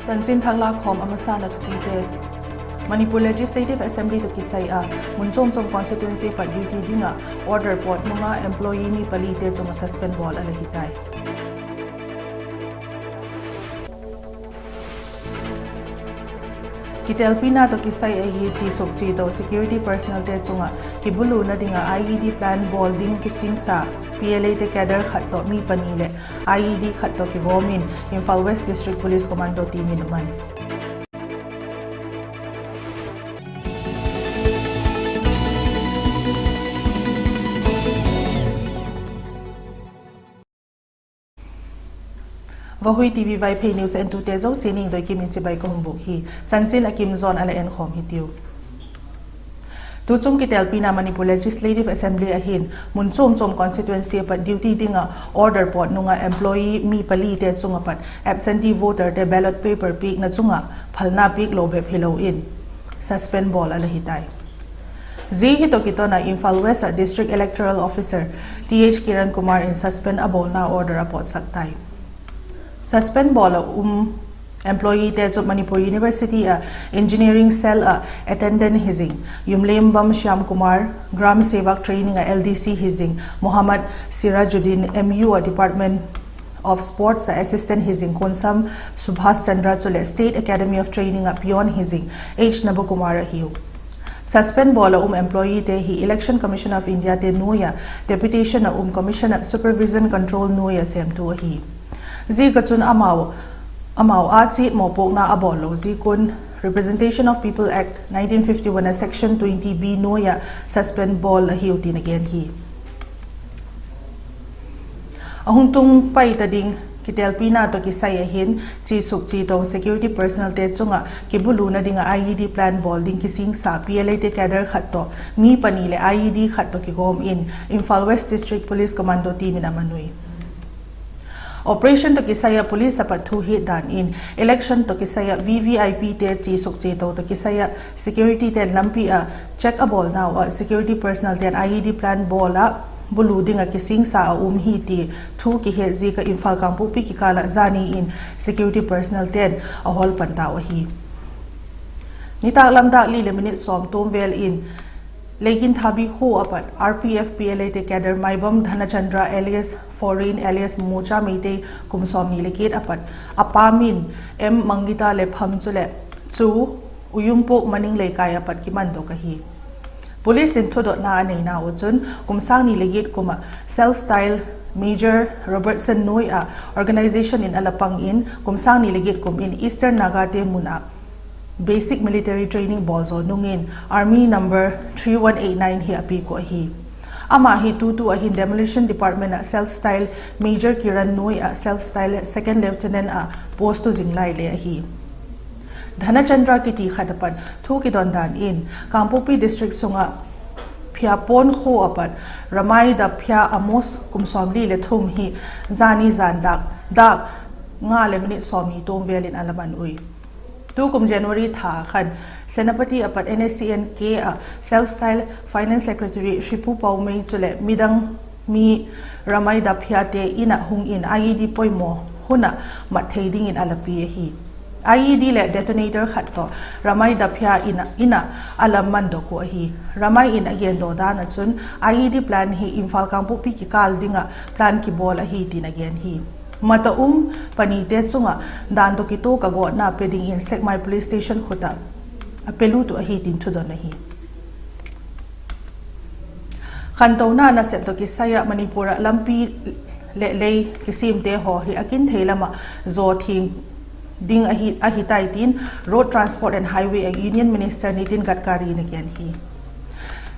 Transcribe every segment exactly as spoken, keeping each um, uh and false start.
Chanchin thak lâkkhawm a masa'n a thupite. Manipur Legislative Assembly tawh kisai ah mun chuam chuam constituency a pat duty ding ah order pawt nung ah employee mi palite chung ah suspend bawl a la hi tai. Kitelpina tawh kisai ahi chi suk chi to security personnel te chung ah kibuluna ding ah I E D plan bawl ding kisingsa P L A te cadre khat tawh mi pani leh I E D khat tawh kigawm in Imphal West District Police Commando team in a man. Vahui T V Vaiphei News entute zosia ning doi kim in chibai ka hun bûk hi. Chanchin a kim zaw'n a la enkhawm hitiu. Tuchung kitelpina Manipur Legislative Assembly ah hin mun chuam chuam constituency a pat duty ding ah order pawt nung ah employee mi palite chung a pat absentee voterte ballot paper piakna chung ah phalna piak lo bep hilo in suspend bawl a la hi tai. Zia hi tawh kiton ah Imphal West ah District Electoral Officer Th Kiran Kumar in suspend a bawlna order a pawtsak tai. Suspend bawl ah um employeete chu Manipur University ah Engineering Cell ah attendant hi zing Yumlembam Shyam Kumar, Gram Sevak Training ah L D C hi zing Mohammad Sirajuddin, M U ah Department of Sports ah assistant hi zing Konsam Subhas Chandra chuleh State Academy of Training ah peon hi zing H Nabakumar ahiu. Suspend bawl ah um employeete hi Election Commission of Indiate nuai ah deputation ah um Commission ah supervision control nuai ah sêmtu ahi. Ziak ah chun amau, amau â chiat mawpuakna a bawl lo ziak un Representation of People Act nineteen fifty-one ah Section twenty B nuai ah suspend bawl ahiu tin a gen hi. A hung tung pai ta ding kitelpina tawh kisai ah hin chi suk chi to security personnel te chung ah kibuluna ding ah I E D plan bawl ding kisingsa P L A te cadre khat tawh mi pani leh I E D khat tawh kigawm in Imphal West District Police Commando team in a man ui. Operation tawh kisai ah police a pat thu hiat dan in election tawh kisai ah V V I Pte chi suk chi to tawh kisai ah securityte'n lampi ah check a bawlnau ah security personnelte'n I E D plan bawl ah bulu ding ah kisingsa a um hi ti thu kihet ziak ah Imphal Kangpokpi kikâl ah zani in security personnelte'n a hawl pan tau ahi. Nitâk lam dâk li leh minute sawm tuam vel in Leiginthabi khua a pat R P F P L A te cadre Maibam Dhanachandra alias Foreign alias Mocha Meitei kum sawmni leh giat a pat a pa min M Mangita Lepham chuleh chu Uyumpok Maning Leikai a pat kimandok ahi. Police in thudotna a neinau ah chun kum sâng ni leh giat kum ah self style Major Robertson nuai ah organisation in a la pang in kum sâng ni leh giat kum in Eastern Nagate mun ah basic military training bawl zaw nung in Army number three one eight nine hi a piak uh ahi. Ama hi tutu ah hin Demolition Department ah self style Major Kiran nuai ah self style Second Lieutenant ah post tu zing lai le ahi. Dhanachandra kiti khat a pat thu kidon dan in Kangpokpi District sung ah Phiapawn khua a pat Ramai Daphia Amos kum sawmli leh thum hi zani zan dâk, dâk nga leh minute sawmni tuam vel in a la man ui. Tukum January tha khan Senapati a pat N S C N K ah self style Finance Secretary Hripu Paumei chuleh midang mi Ramai Daphiate in ah hung in I E D poimaw hun ah mat thei dingin a la pi ahi. I E D leh detonator khat tawh Ramai Daphia in ah, in ah a la mandok uh ahi. Ramai in a gendaw dan ah chun I E D plan hi Imphal Kangpokpi kikâl ding ah plan kibawl ahi tin a gen hi. Mat a um panite chung ah dan tawh kituak ah gawtna pe dingin Sekmai Police Station khut ah a pe lut uh ahi tin thudon ahi. Khantona nasep tawh kisai ah Manipur ah lampi leh lei kisiamte haw hi a kin thei lam ah zaw thiang ding ahi, ahi tai tin Road Transport and Highway ah Union Minister Nitin Gadkari in a gen hi.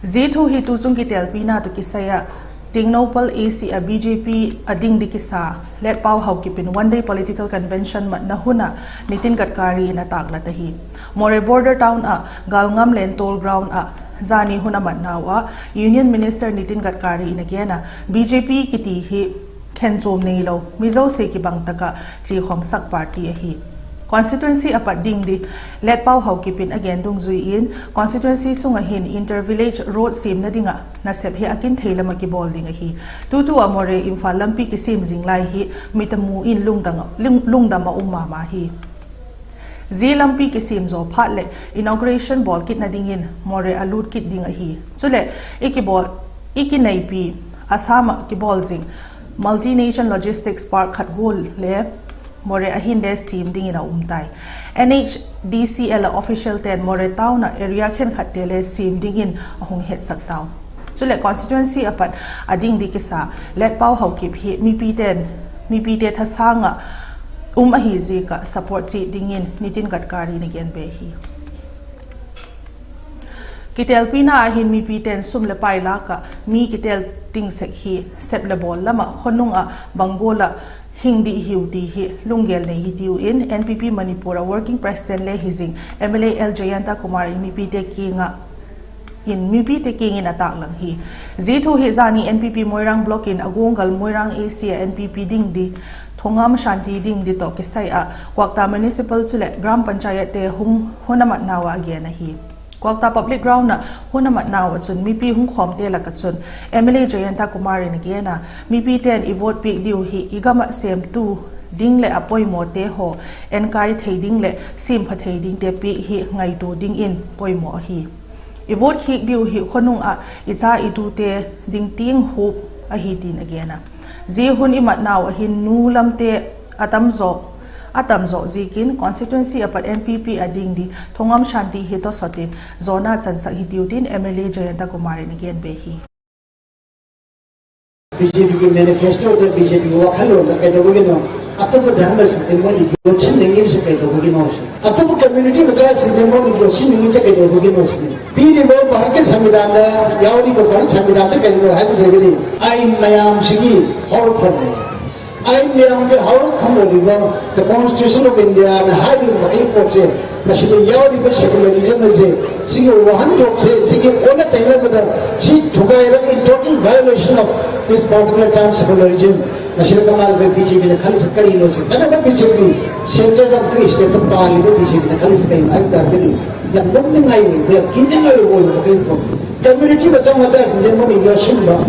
Zia thu hi tuchung kitelpina tawh kisai ah Tengnoupal A C ah B J P a ding di kisa Letpao Haokip in one day political convention matna hun ah Nitin Gadkari in a tâklat ahi. Moreh border town ah Galngam Lentol ground ah zani hun a matnau ah Union Minister Nitin Gadkari in a gen a, B J P kiti hi khenchuam neilo, mi zosia kibang tak ah chiakhawmsak party ahi. Constituency a pat ding di Letpao Haokip in a gen dungzui in constituency sung ah hin inter village road siamna ding ah nasep hi a kin thei lam ah kibawl ding ahi. Tutu ah Moreh Imphal lampi kisiam zing lai hi mit a mu in lungdam, lung, lungdam a um ma ma hi. Zia lampi kisiam zaw phat leh inauguration bawl kitna dingin Moreh a lût kit ding ahi. Chuleh i kineipi Assam ah kibawl zing Multinational Logistics Park khat gual le Moreh ah hinle siam dingin a um tai. N H D C L ah officialte'n Moreh town ah area khenkhatte le siam dingin a hung hetsak tau. Chuleh constituency ah pat a ding di kisa Letpao Haokip hi mipite'n, mipite thasâng ah um ahi ziak ah support chiat dingin Nitin Gadkari'n a gen be hi. Kitelpina ah hin mipite'n sum leh pai lâk ah mi kitel ting sek hi sep leh bawl lam ah khonung ah bang gual ah hing di hiu ti hi lunggel nei hitiu in N P P Manipur ah working president le hi zing M L A L Jayanta Kumar in mipite kiang ah in mipite kiang in a tâklang hi. Zia thu hi zani N P P Moirang block in a guanggal Moirang A C ah N P P ding di Thongam Shanti ding di tawh kisai ah Kwakta Municipal chuleh Gram Panchayatte hung hun a matnau ah a gen ahi. Kwakta Public Ground ah hun a matnau ah chun mipi hung khawmte lak ah chun M L A Jayanta Kumar in a gen a, mipite'n i vote piak diu hi i gam ah sêmtu ding leh a poimawte haw enkai thei ding leh siampha thei dingte piak hi ngaitua dingin poimaw ahi. I vote khiak diu hi khonung ah i cha i tute ding tiang huap ahi tin a gen a. Zia hun i matnau ah hin nu lamte a tam zaw, a tam zaw ziakin constituency ah pat N P P a ding di Thongam Shanti hi tawsot in zawna chansak hitiu tin M L A Jayanta Kumar in a gen be hi. B J P ki manifesto de B J P wa khalo na kai do gi no. Atu pa dharma sin jin mo ni yo chin ni ngim se kai do gi no. Atu pa community ma cha sin jin mo ni yo chin ni ngim se kai do gi no. Pi ni mo Bharat ke samvidhan da, yau ni mo Bharat samvidhan te kai do hai ko de ni. Ain mayam sigi hor khon ni. Ain mayam ke hor khon ni mo. The Constitution of India na hai di mo kai ko se. Masi le yau ni mo secularism na se. Sigi wahan dok se, sigi ona taina ko da. Si thukai ra in total violation of this particular term secularism. Nasira kamal be B J P na khali sa kari lo sa. Kana ba B J P, center of three state to pali be B J P na khali sa kari ai tar be ni. Na bom ni ngai ni, be kin ni ngai wo ni kari ko. Community ba chang ma cha sin de mo ni yo sin ba.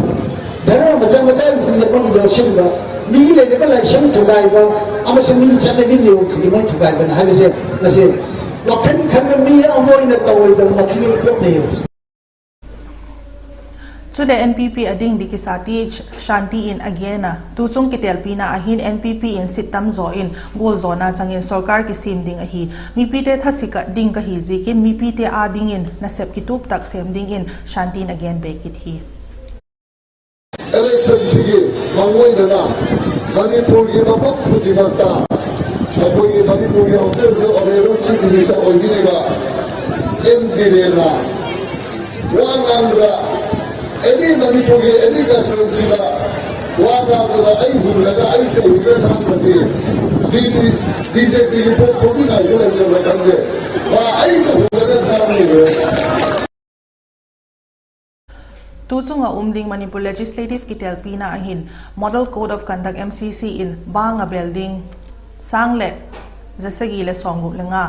Dharma ba chang ma cha sin de mo ni yo sin ba. Mi le de ba lai sin thukai ba. Ama sin mi cha ne ni yo sin de mo thukai ba na ha be se, na se. Wa khan khan mi a mo ina ta wo da ma chi ko ne yo. Chuleh N P P a ding di kisa Th Shanti in a gen a, tuchung kitelpina ah hin N P P in sit tam zaw in gualzawna chang in sorkar kisim ding ahi. Mipite thasik ah ding ka hi ziakin mipite â dingin nasep kitup tak sêm dingin Shanti in a gen be kit hi. Election sigi mangoi na na Manipur ki ba pak pu di mata. Apoi ki Manipur ki hotel jo ore ro chi di sa oi di ba. N P P na. Wa ngang da, any Manipur ki, any constituency da, wa ngang da, ai hun la da, ai se hun la ngang da ti. B J P, B J P ki pok pok ni ngai da, ai da wa ngang da. Wa ai da hun la da ngang ni da. Tuchung ah um ding Manipur Legislative kitelpina ah hin Model Code of Conduct, M C C in bang a bel ding sâng leh za sagi le sawmgup le nga,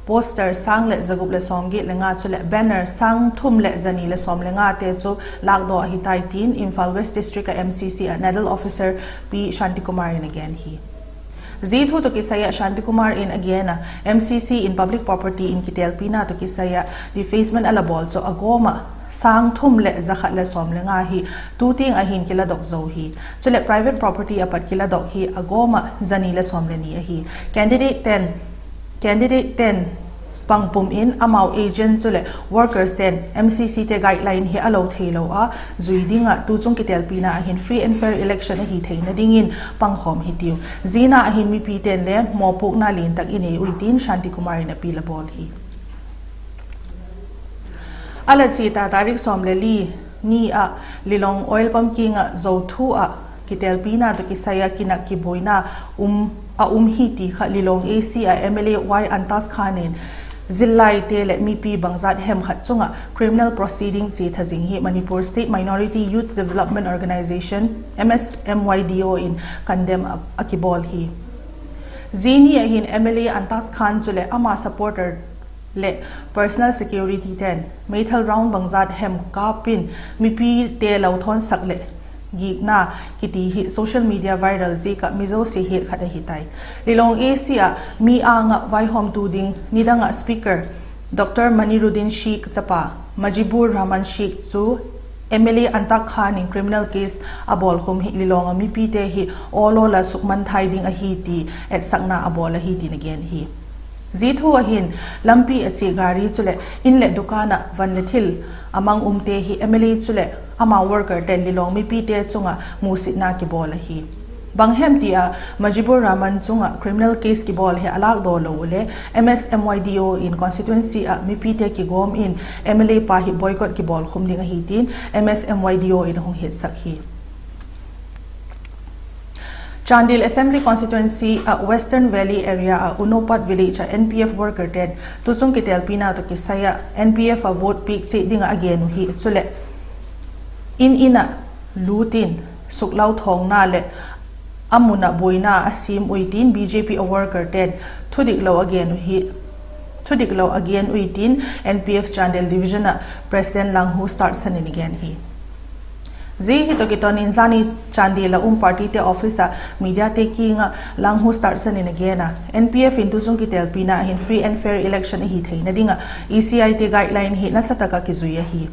poster sâng leh za gup le sawmgiat le nga chuleh banner sâng thum leh za ni le sawm le nga te chu lâkdaw ahi tai tin Imphal West District ah M C C ah Nodal Officer Pi Shantikumar in a gen hi. Zia thu tawh kisai ah Shantikumar in a gen a, M C C in public property in kitelpina tawh kisai ah defacement a la bawl chu a gawm ah sâng thum leh za khat le sawm le nga hi tu tiang ah hin kiladok zo hi. Chuleh private property ah pat kiladok hi a gawm ah za ni le sawm le ni ahi. Candidate ten, candidate ten pangpum in amau agent chuleh workers ten M C C te guideline hi a lo theilo a, zui ding ah tuchung kitelpina ah hin free and fair election ahi theina dingin pangkhawm hitiu. Zia ah hin mipite'n le mawpuakna lian tak i nei ui tin Shantikumar in appeal a bawl hi. A la chia ta tarik sawm le li ni ah Lilong oil pump kiang ah zothu ah kitelpina tawh kisai ah kinak kibuaina um, a um hi ti kha Lilong A C ah M L A Y Antas Khan in zillaite leh mipi bangzat hem khat chung ah criminal proceeding chia tha zing hi Manipur State Minority Youth Development Organisation, M S M Y D O in condemn a, a kibawl hi. Zia ni ah hin M L A Antas Khan chuleh ama supporter leh personal security ten meithal round bangzat hem kâp in mipite lo thawnsak leh gikna kiti hi social media viral ziak ah mi zosia het khat ahi tai. Lilong A C ah mi âng ah vaihawmtu ding nidang ah Speaker Dr Maniruddin Sheikh chapa Majibur Rahman Sheikh chu M L A Antak Khan in criminal case a bawlkhum hi Lilong ah mipite hi awl awl ah sukmangthai ding ahi ti etsakna a bawl ahi tin a gen hi. Zia thu ah hin lampi a chia gari chuleh in leh dukan ah van leh thil a mang umte hi M L A chuleh ama workerte'n Lilong mipite chung ah musitna kibawl ahi. Bang hem ti ah Majibur Rahman chung ah criminal case kibawl hi a lâkdaw lo ule M S M Y D O in constituency ah mipite kigawm in M L A pa hi boycott kibawlkhum ding ahi tin M S M Y D O in a hung hetsak hi. Chandel Assembly Constituency ah Western Valley area ah Unopat village ah N P F workerte'n tuchung kitelpina tawh kisai ah N P F ah vote piak chiat ding ah a gen uh hi chuleh in in ah lût in suklau thawngna leh a mun ah buaina a siam ui tin B J P a workerte'n thudik lo a gen ui tin N P F Chandel Division ah President Langhu Starson in a gen hi. Zia hi tawh kiton in zani Chandel ah um partyte office ah mediate kiang ah Langhu Starson in a gen a, N P F in tuchung kitelpina ah hin free and fair election ahi theina ding ah E C Ite guideline hi nasa tak ah kizui ahi.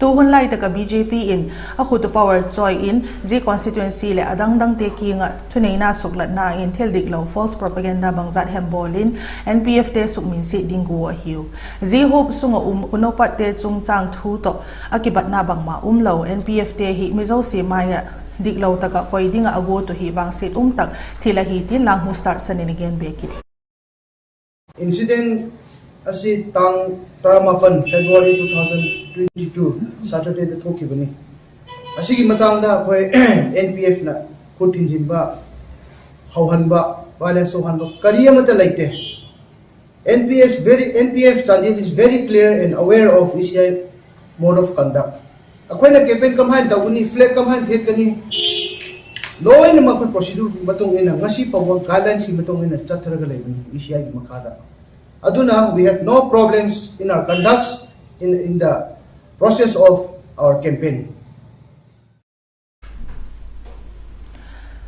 Tu hun lai tak ah B J P in a khut uh power chawi in zia constituency leh a dang dangte kiang ah thuneina suklatna in thil diklo false propaganda bangzat hem bawl in N P Fte sukminsiat ding gua ahiu. Zia huap sung ah um Unopatte chungchâng thu tawh a kibatna bangma umlo N P Fte hi mi zosia mai ah diklo tak ah koi ding ah a guat uh hi vangsiat um tak thil ahi tin Langhu Starson in a gen be kit hi. Incident ꯑꯁꯤ ꯇꯥꯡ ꯇꯔꯥꯃꯥꯄꯟ February two thousand twenty two Saturdayꯗ ꯊꯣꯛꯈꯤꯕꯅꯤ꯫ ꯑꯁꯤꯒꯤ ꯃꯇꯥꯡꯗ ꯑꯩꯈꯣꯏ N P Fꯅ ꯈꯨꯠ ꯊꯤꯟꯖꯤꯟꯕ, ꯍꯧꯍꯟꯕ, violence ꯊꯣꯛꯍꯟꯕ ꯀꯔꯤ ꯑꯃꯠꯇ ꯂꯩꯇꯦ꯫ N P F very, N P F Chandel is very clear and aware of E C I mode of conduct꯫ ꯑꯩꯈꯣꯏꯅ campaign ꯀꯃꯥꯏꯅ ꯇꯧꯒꯅꯤ, flag ꯀꯃꯥꯏꯅ ꯊꯦꯠꯀꯅꯤ, ꯂꯣꯏꯅꯃꯛ ꯑꯩꯈꯣꯏ procedureꯒꯤ ꯃꯇꯨꯡ ꯏꯟꯅ, ꯉꯁꯤ ꯐꯥꯎꯕ guidelinesꯀꯤ ꯃꯇꯨꯡ ꯏꯟꯅ ꯆꯠꯊꯔꯒ ꯂꯩꯕꯅꯤ ECIꯒꯤ ꯃꯈꯥꯗ꯫ ꯑꯗꯨꯅ we have no problems in our conducts in, in the process of our campaign꯫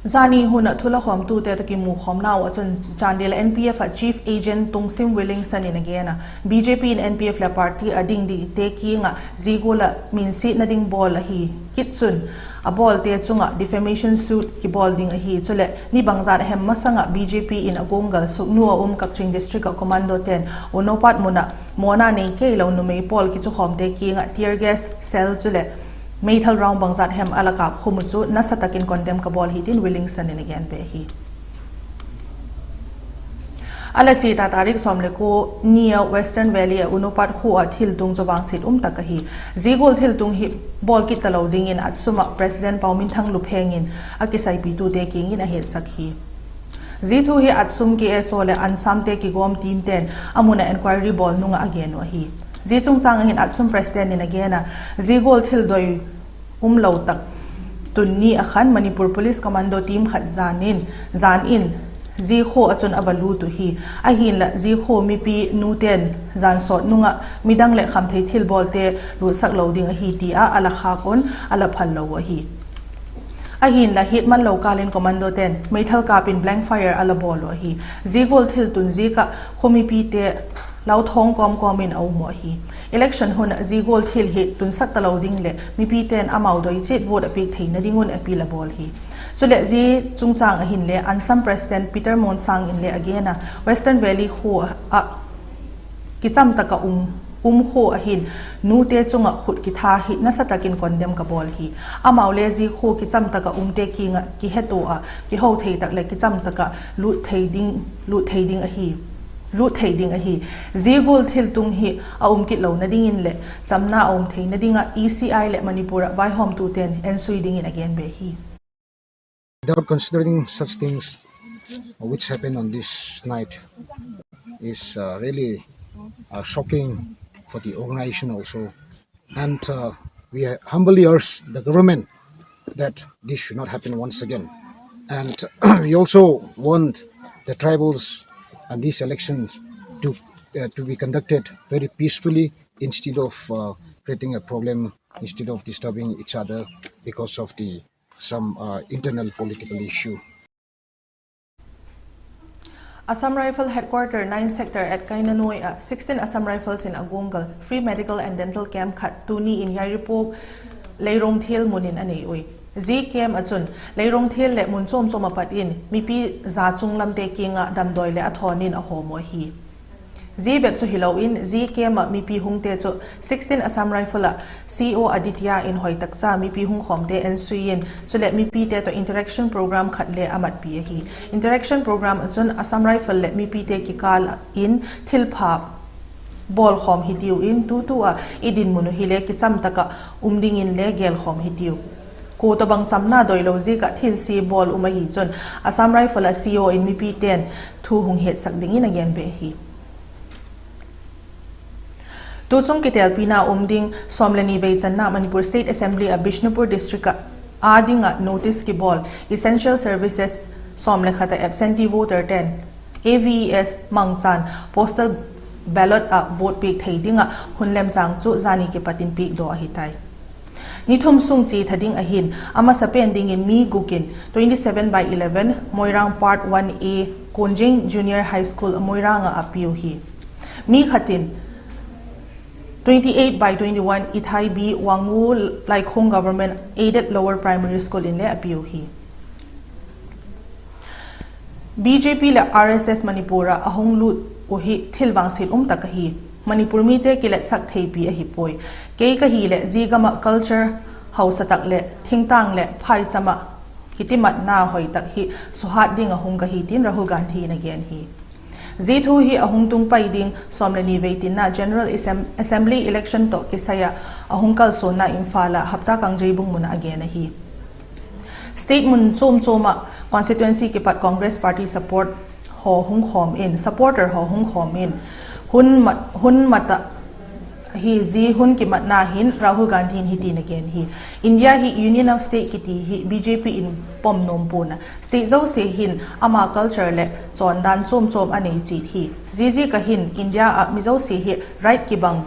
Zani hun ah thu lakhawmtute tawh kimukhawmnau ah chun Chandel N P F ah Chief Agent Tungsim Williamson in a gen a, B J P in N P F leh party a ding dingte kiang ah zia gual ah minsiatna ding bawl ahi kit chun, a bawlte chung ah defamation suit kibawl ding ahi. Chuleh ni bangzat hem masang ah B J P in a guanggal suknu a um Kakching District ah commandote'n Unopat mun ah mawna nei keilo numei pawl kichukhawmte kiang ah tear gas shell chuleh meithal round bangzat hem a la kâpkhum uh chu nasa tak in condemn ka bawl hi tin Williamson in a gen be hi. A la chia ta tarik sawm le kua ni ah Western Valley ah Unopat khua ah thiltung chu vangsiat um tak ahi. Zia gual thiltung hi bawl kit talo dingin ATSUM ah President Pauminthang Lupheng in a kisaipitute kiang in a hetsak hi. Zia thu hi ATSUM, K S O leh ANSAMte kigawm teamte'n a mun ah enquiry bawl nung ah a gen uh ahi. Zia chungchâng ah hin ATSUM President in a gen a, zia gual thil doi umlo tak tun ni ah khan Manipur Police Commando team khat jan in, jan in zia khua ah chun a va lût uh hi. Ahinla zia khua mipi nute'n jan sawt nung ah midang leh khamthei thilbawlte lutsak lo ding ahi ti ah a la khâk un a la phal lo uh ahi. Ahinla hiat man lo kâl in commandote'n meithal kâp in blank fire a la bawl uh ahi. Zia gual thil tun ziak ah khua mipite lauthawng kawm kawm in a um uh ahi. Election hun ah zia gual thil hi tunsak talo ding leh mipite'n amau doi chiat vote a piak theina ding un appeal a bawl hi. Chuleh zia chungchâng ah hinle ANSAM President Peter Monsang inle a gen a, Western Valley khua ah kicham tak ah um, um khua ah hin nute chung ah khut kitha hi nasa tak in condemn ka bawl hi. Amau le zia khua kicham tak ah umte kiang ah kihetua ah kiho thei tak leh kicham tak ah lût thei ding ahi. Zia gual thiltung hi a um kit lona dingin leh chamna a um theina ding ah ECI leh Manipur ah vaihawmtute'n ensui dingin a gen be hi. Without considering such things which happened on this night is, uh, really, uh, shocking for the organization also. And, uh, we humbly urge the government that this should not happen once again. And we also want the tribals and these elections to, uh, to be conducted very peacefully instead of, uh, creating a problem instead of disturbing each other because of the some uh, internal political issue. Assam Rifle Headquarter nine Sector at Kainanoi ah sixteen Assam Rifles in a guanggal free medical and dental camp khat tuni in Yairipok Leirongthil mun in a nei ui. Zia camp ah chun Leirongthil leh mun chuam chuam ah pat in mipi za chung lamte kiang ah damdawi leh a thawn in a hawm uh ahi. Zia bep chu hilo in, zia camp ah mipi hungte chu sixteen Assam Rifle ah C O Aditya in hoi tak cha mipi hung khawmte ensui in, chuleh mipite tawh interaction program khat le a matpi ahi. Interaction program ah chun Assam Rifle leh mipite kikâl in thilpha bawl khawm hitiu in, tutu ah i dinmun uh hile kicham tak ah um dingin le gêl khawm hitiu. Kua tawhbang chamna doilo ziak ah thilsia bawl um ahi chun Assam Rifle ah C O in mipite'n thu hung hetsak dingin a gen beh hi. Tuchung kitelpina um ding sawm le ni veichanna Manipur State Assembly ah Bishnupur District ah â ding ah notice kibawl essential services sawm le khat ah absentee voterte'n A V E S mangchan postal ballot ah vote piak thei ding ah hun lemchâng chu zani kipat in piakdaw ahi tai. Ni thum sung chia tha ding ahi'n, a masapen dingin mi guk in twenty seven by eleven Moirang Part one A, Konjing Junior High School, Moirang ah a piu hi. Mi khat in twenty eight by twenty one Ithai B, Wangu, Laikhong Government Aided Lower Primary School in le a piu hi. B J P leh R S S Manipur ah a hung lût uh hi thil vangsiat um tak ahi. Manipur mite kiletsak theipi ahi puai. Kei ka hileh zia gam ah culture hausa tak leh thingtâng leh phaicham ah kitimatna hoi tak hi suhat ding ah hung ka hi tin Rahul Gandhi in a gen hi. Zia thu hi a hung tung pai ding sawm le ni vei tinna General Assem-, Assembly election tawh kisai ah a hung kalsuanna Imphal ah Hapta Kangjeibung mun ah a gen ahi. State mun chuam chuam ah constituency kipat Congress party support haw hung khawm in, supporter haw hung khawm in, hun mat, hun mat ah hi zia hun kimatna hin Rahul Gandhi in hiti'n a gen hi: India hi Union of State kiti hi B J P in pom nuam pua'n a, state zosia hin ama culture leh chawndan chuam chuam a nei chiat hi. Ziaziak ah hin India ah mi zosia hi right kibang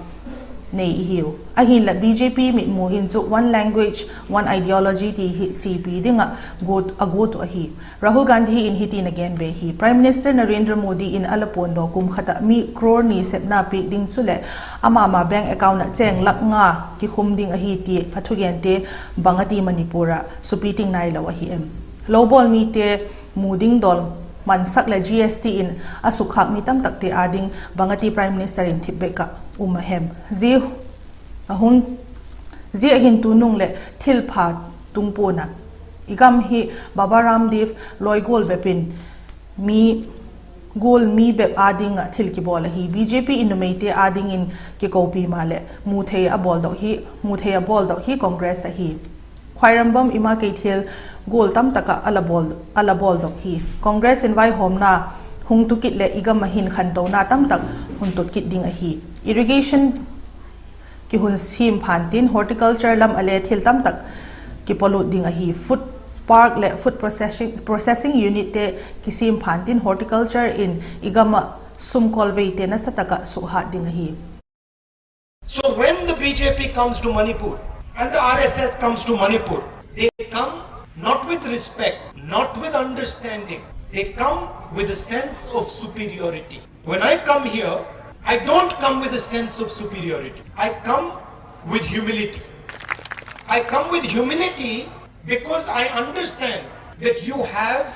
nei i hiu. Ahinla B J P mitmu in chu one language, one ideology ti hi chiapi ding ah guat, a guat uh ahi. Rahul Gandhi in hiti'n a gen beh hi: Prime Minister Narendra Modi in a la puandaw kum khat ah mi crore ni sepna piak ding chuleh ama ma bank account ah chêng lakh nga kikhum ding ahi ti a thugente bang a ti Manipur ah supi ting nailo ahi em? Lobawl mite mu ding dawl mansak leh G S T in a sukkhâk mi tamtakte â ding bang a ti Prime Minister in thipbek ah um a hem? Zia a hun, zia hin tunung leh thilpha tung pua'n a, i gam hi Baba Ramdev loi gual bep in mi, gual mi bep â ding ah thil kibawl ahi. B J P in numeite â dingin kikopi maleh mu thei a bawldok hi, mu thei a bawldok hi Congress ahi. Khwairambam Ima Keithel gual tamtak ah a la bawl, a la bawldok hi. Congress in vaihawmna hung tu kit leh i gam ah hin khantona tamtak hun tut kit ding ahi. Irrigation kihun siam phantin horticulture lam ah le thil tamtak kipawlut ding ahi. Food park leh food processing, processing unitte kisiam phantin horticulture in i gam ah sum kawlveite nasatak ah sukhât ding ahi. So when the B J P comes to Manipur and the R S S comes to Manipur, they come not with respect, not with understanding. They come with a sense of superiority. When I come here, I don't come with a sense of superiority. I come with humility. I come with humility because I understand that you have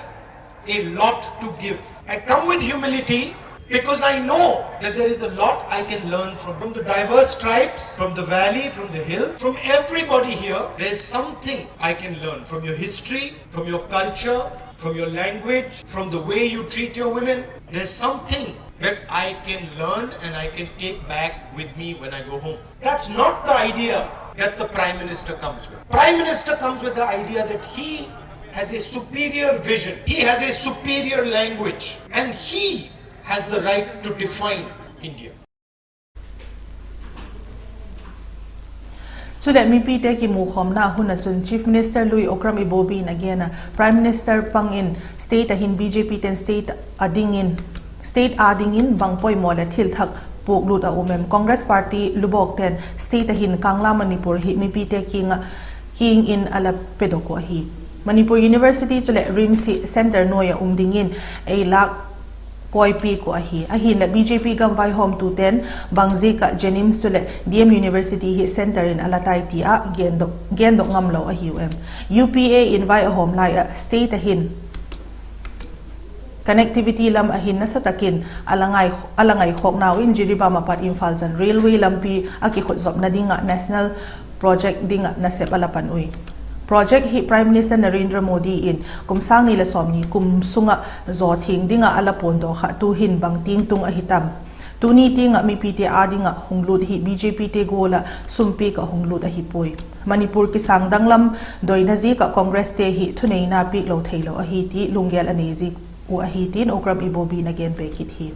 a lot to give. I come with humility because I know that there is a lot I can learn from, from the diverse tribes, from the valley, from the hills, from everybody here. There's something I can learn from your history, from your culture, from your language, from the way you treat your women. There's something that I can learn and I can take back with me when I go home. That's not the idea that the Prime Minister comes with. Prime Minister comes with the idea that he has a superior vision, he has a superior language, and he has the right to define India. Chuleh mipite kimukhawmna hun ah chun Chief Minister lui Okram Ibobi in a gen a, Prime Minister pang in state ah hin B J P ten state a dingin, state â dingin bang poimaw leh thil thak puaklut a um em? Congress party lubawkte'n state ah hin Kangla Manipur hi mipite kiang ah, kiang in a la pedok uh ahi. Manipur University chuleh RIMS hi centre nuai ah um dingin ei lâk kawipiak uh ahi. Ahinla B J P gam vaihawmtute'n bangziak ah JNIMS chuleh D M University hi centre in a la tai ti ah gendok, gendok ngamlo ahiu em? U P A in vai a hawm lai ah state ah hin connectivity lam ah hin nasa tak in a la ngai, a la ngaikhawknau in Jiribam ah pat Imphal chan railway lampi a kikhutzopna ding ah national project ding ah nasep a la pan ui. Project hi Prime Minister Narendra Modi in kum sâng ni leh sawmni kum sung ah zaw thiang ding ah a la puandaw kha tu'hin bangtiang tung ahi tam? Tuni tiang ah mipite â ding ah hung lût hi B J P te gual ah sumpiak ah hung lût ahi puai. Manipur kisâng danglam doina ziak ah Congress te hi thuneina piaklo theilo ahi ti lunggel a nei ziak uh ahi tin Okram Ibobi'n a gen be kit hi.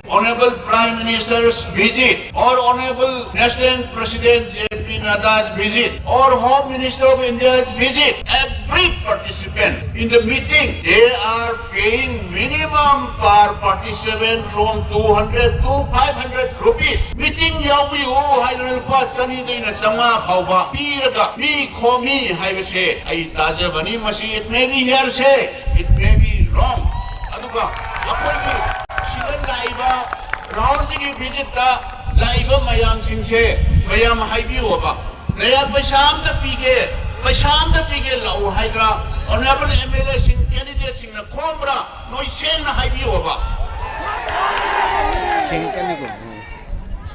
Honorable Prime Minister's visit or Honorable National President J P Nadda's visit or Home Minister of India's visit, every participant in the meeting, they are paying minimum per participant from two hundred to five hundred rupees. Meeting yau ui u hai leh pa chani dei na chama khau ba pi ra ka mi kho mi hai ba se ai ta je ba ni ma si, it may be hearsay, it may be wrong. Aduka, akhoi ni, sidan laiba, Rahul ji ki visit ta, laiba mayam sing se, mayam hai bi u ba. Naya paisa am ta pi ke, paisa am ta pi ke lau hai ka, honorable M L A sing candidate sing na khom ra, noi seng na hai bi u ba. Thing ka ni ko.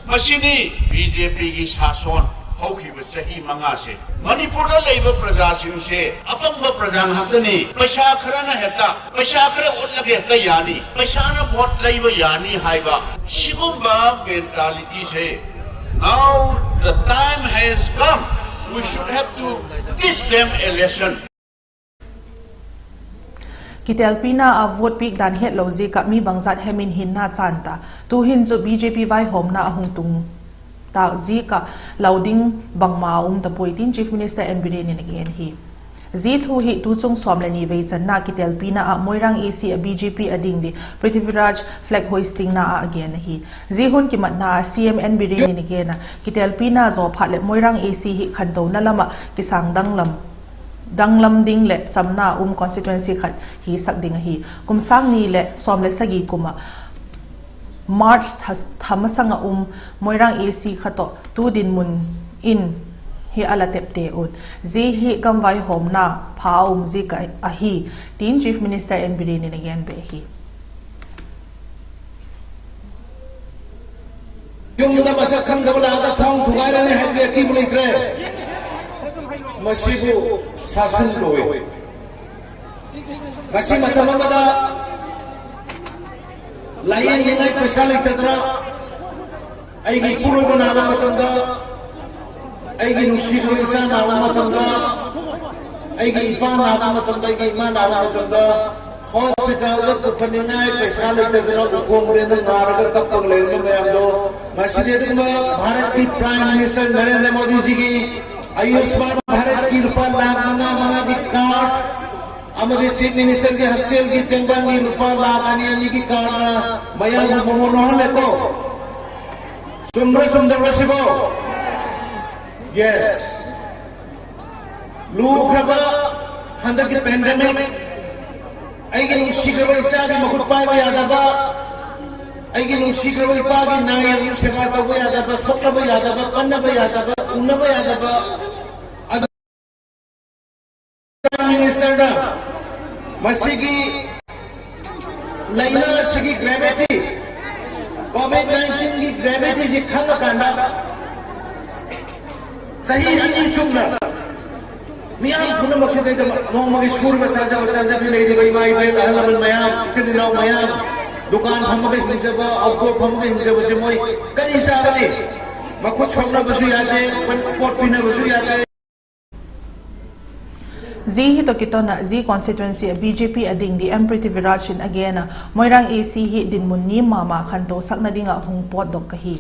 Masi ni B J P ki sason, hau khi ba chahi manga se. Manipur da laiba praja sing se, apang ba praja hak ta ni, paisa khara na heta, paisa khara ot la ke ta ya ni, paisa na vote laiba ya ni hai ba. Sigum ba mentality se. Now the time has come, we should have to teach them a lesson. Kitelpina a vote piak dan hetlo ziak ah mi bangzat hem in hinna chan ta. Tu'hin chu B J P vaihawmna a hung tung tak ziak ah lau ding bangma a um ta puai tin Chief Minister N Biren in a gen hi. Zia thu hi tuchung sawm le ni vei channa kitelpina ah Moirang A C ah B J P a ding di Prithviraj flag hoistingna ah a gen ahi. Zia hun kimatna ah C M N Biren in a gen a, kitelpina zaw phat leh Moirang A C hi khantona lam ah kisâng danglam danglam ding leh chamna um constituency khat hisak ding ahi. Kum sâng ni leh sawm le sagi kum ah March tha, tha masang ah um Moirang A C kha tawh tu dinmun in hi a la tepte un. Zia hi gam vaihawmna pha a um ziak ahi, tin Chief Minister N Biren in a gen be hi. Yum da masa kham da bula da thong thugai la ne han ge ki bulei tre. Masi bu sasun loi. Masi mata mama da. Layan yengai paisa lei tadra. Aigi puroi ba naba matam da. Aigi nungsi puroi sa naba matam da. Aigi ipa naba matam da, aigi ima naba matam da. Hospital da pukhaningai paisa lei tadra, ukhong ren da ngaraga kapang lei na mayam do. Masi de duma Bharat ki Prime Minister Narendra Modi ji ki Ayushman Bharat ki lupa lakh manga manga ki card, amadi Chief Minister ki haksel ki tengban ki lupa lakh ani ani ki card na mayam bu bu no le ko. Sumra sumdar ba sibo. Yes. Lukhraba, handak ki pandemic, aigi nungsikhaba isa ki makhut paiba yadaba, aigi nungsikhaba ipa ki nai a lu seba tawba yadaba, soknaba yadaba, pannaba yadaba, unaba yadaba, adu Prime Minister na, masigi laina sigi gravity, Covid nineteen ki gravity ji khang a kanda, sahi ani chungna, miyam puna makhut dei da ma, nongma ki sur ba sa ja ba sa ja bi lei di ba ima ipa ahal lamai mayam, ichil inau mayam, dukan pham a ka hing ja ba, auto pham a ka hing ja ba si moi, kani sa kani, makhut sokna ba su yate, pan pot pina ba su yate. Zia hi tawh kiton ah zia constituency ah B J P a ding di M Prithviraj in a gen a, Moirang A C hi dinmun nim ma ma khanto sakna ding ah hung pawtdok ka hi.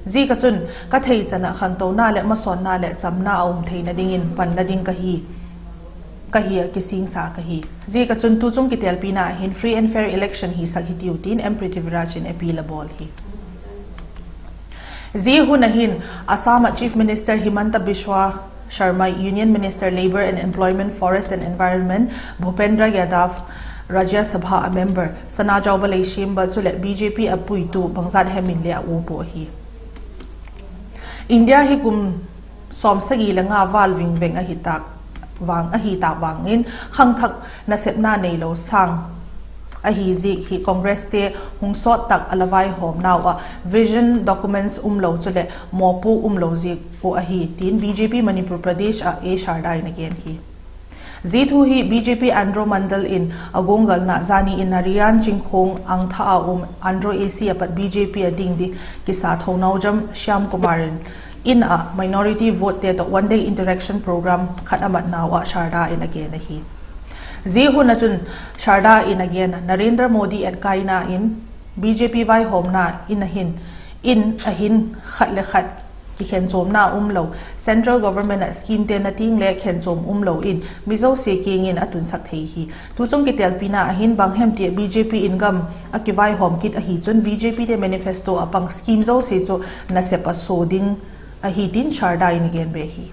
Ziak a chun ka theichan ah khantona leh masawnna leh chamna a um theina dingin panla ding ka hi, ka hi ah kisingsa ka hi. Ziak a chun tuchung kitelpina ah hin free and fair election hisak hitiu tin M Prithviraj in appeal a bawl hi. Zia hun a hin Assam ah Chief Minister Himanta Biswa Sarma, Union Minister Labour and Employment, Forest and Environment Bhupendra Yadav, Rajya Sabha a member Sanajaoba Leishemba chuleh B J P a puitu bangzat hem in le a uap uh ahi. India hi kum sawmsagi le nga val vingveng ahi tâk vang in khangthak nasepna neilo sâng ahi ziak hi Congresste hung sawt tak a la vaihawmnau ah vision documents umlo chuleh mawpuak umlo ziak uh ahi tin B J P Manipur Pradesh ah A Sharda in a gen hi. Zia thu hi B J P Andro Mondal in a guanggalna zani in Narayan Chingkhong Angtha a um Andro A C a pat B J P a ding di kisa Thounaojam Shyamkumar in in ah minority votete tawh one day interaction program khat a matnau ah Sharda in a gen ahi. Zia hun ah chun Sharda in a gen a Narendra Modi etkaina in B J P vaihawmna in a hin, in a hin khat le khat kikhenchuamna umlo, central government ah schemete na tiang le khenchuam umlo in mi zosia kiang in a tunsak thei hi. Tuchung kitelpina a hin bang hem ti ah B J P in gam a kivaihawm kit ahi chun B J Pte manifesto ah pang scheme zosia chu nasep a sua ding ahi tin Sharda in a gen be hi.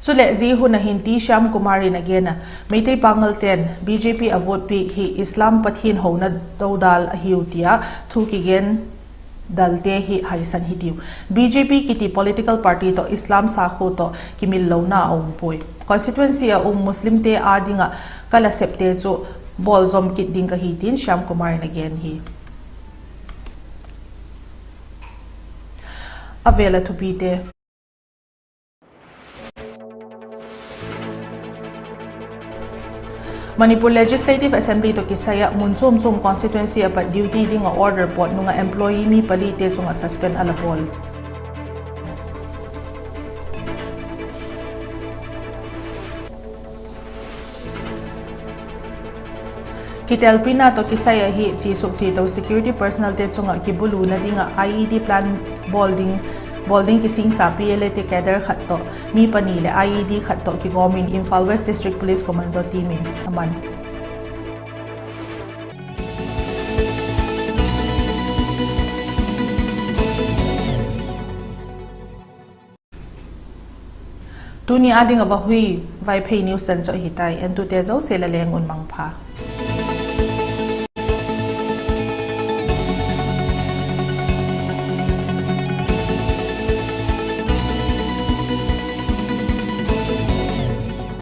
Chuleh zia hun a hin T Shyamkumar in a gen a, Meitei Pangalte'n B J P a vote piak hi Islam pathian hona dodal ahiu ti a thu kigen dalte hi haisan hitiu. B J P kiti political party tawh Islam sakhua tawh kimillona a um puai. Constituency ah um Muslimte â ding ah ka la septe chu bawlzawm kit ding ka hi tin Shyamkumar in a gen hi. A vêl ah thupite. Manipur Legislative Assembly tawh kisai ah mun chuam chuam constituency ah pat duty ding ah order pawt nung ah employee mi palite chung ah suspend a la bawl. Kitelpina tawh kisai ahi chiasuk chiato security personalte chung ah kibuluna ding ah I E D plan bawl ding, bawl ding kisingsa P L A te cadre khat tawh mi pani leh I E D khat tawh kigawm in Imphal West District Police Commando team in a man. Tuni â ding ah Vahui Vaiphei news chan chu ahi tai, entute zosia la leng un mangpha.